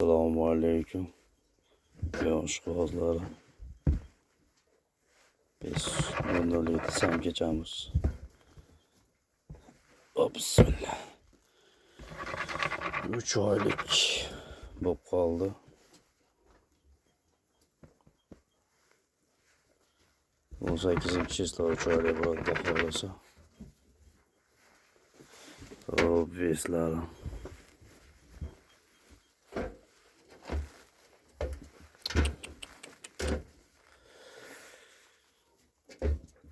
Assalomu alaykum. Yosh qog'ozlari. 5.07 samkechamiz. Bismillah. 3 oylik bo'lib qoldi. 18-число 3 oylik bo'ladi, xudo xohlasa. Hop, veslari.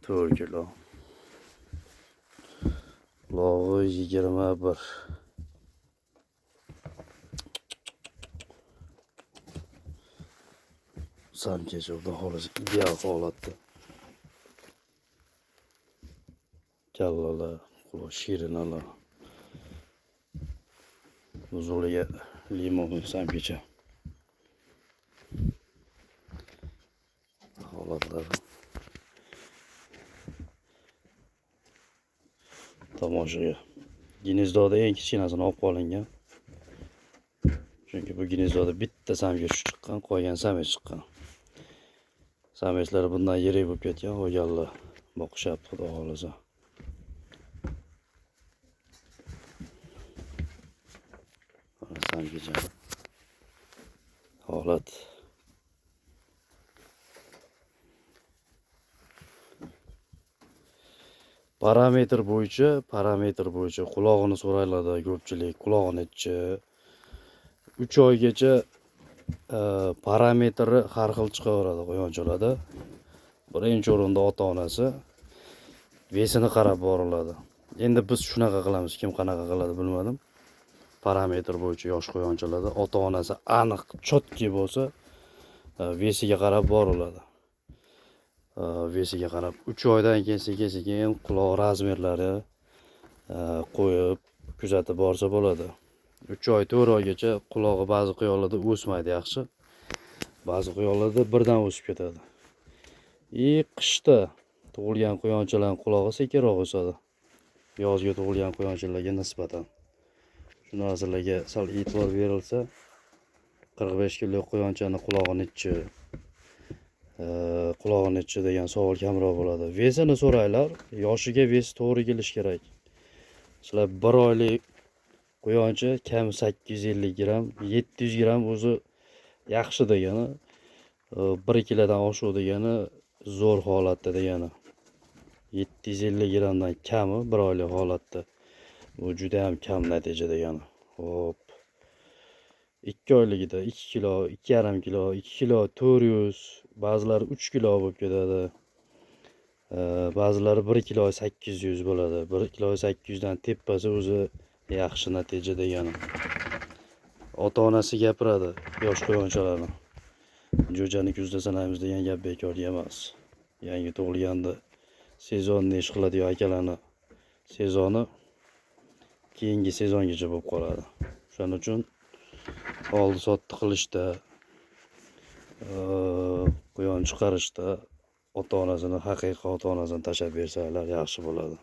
To'rt kilo. Qulog'i 21. Samkecha xudo xohlasa ideal holatda. Kallalar, quloq shirinalar. Uzunligi limon samkecha. Holatlari. Tomoshaga. Gnezdoda eng kichkinasini olib qolingan. Chunki bu gnezdoda bitta samkech chiqqan, qolgan samech chiqqan. Samechlar bundan yirik bo'lib ketgan, qolganlar boqishyapti xudo xohlasa. Mana samkecha. Holat. Parametr bo'yicha qulog'ini so'raylarda ko'pchilik, qulog'i nechi? 3 oygacha parametri har xil chiqaveradi quyonchalarda. Birinchi o'rinda ota-onasi vesini qarab boriladi. Endi biz shunaqa qilamiz, kim qanaqa qiladi bilmadim. Parametr bo'yicha yosh quyonchalarda ota-onasi aniq chotki bo'lsa, vesiga qarab boriladi. Vesiga qarab 3 oydan keyin sekin-sekin quloq razmerlari qo'yib kuzatib borsa bo'ladi. 3 oy, 4 oygacha qulog'i ba'zi quyonlarda o'smaydi yaxshi. Ba'zi quyonlarda birdan o'sib ketadi. Qishda tug'ilgan quyonchalarning qulog'i sekinroq o'sadi. Yozga tug'ilgan quyonchalarga nisbatan. Shu narsalarga sal e'tibor berilsa, 45 kilo quyonchani qulog'i nechi? Qulog'i nechi degan savol kamroq bo'ladi. Vesini so'raylar, yoshiga ves to'g'ri kelishi kerak. Sizlar 1 oylik quyoncha kam 850 gram, 700 gram o'zi yaxshi degani, 1 kilodan oshiq degani zo'r holatda degani. 750 gramdan kami 1 oylik holatda. Bu juda ham kam natija degani. Hop. 2 oyligida 2 kilo, 2,5 kilo, 2 kilo 400, ba'zilari 3 kilo bo'lib ketadi. Ba'zilari 1 kilo 800 bo'ladi. 1 kilo 800 dan tepasi o'zi yaxshi natija degani. Ota-onasi gapiradi yosh quyonchalarni. Jo'jani kuzda sanaymiz degan gap bekor emas. Yangi tug'ilganda sezonni ish qiladigan akalarni sezoni keyingi sezongacha bo'lib qoladi. Shuning uchun oldi sotdi qilishda, quyon chiqarishda ota-onasini, haqiqiy ota-onasini tashlab bersalar yaxshi bo'ladi.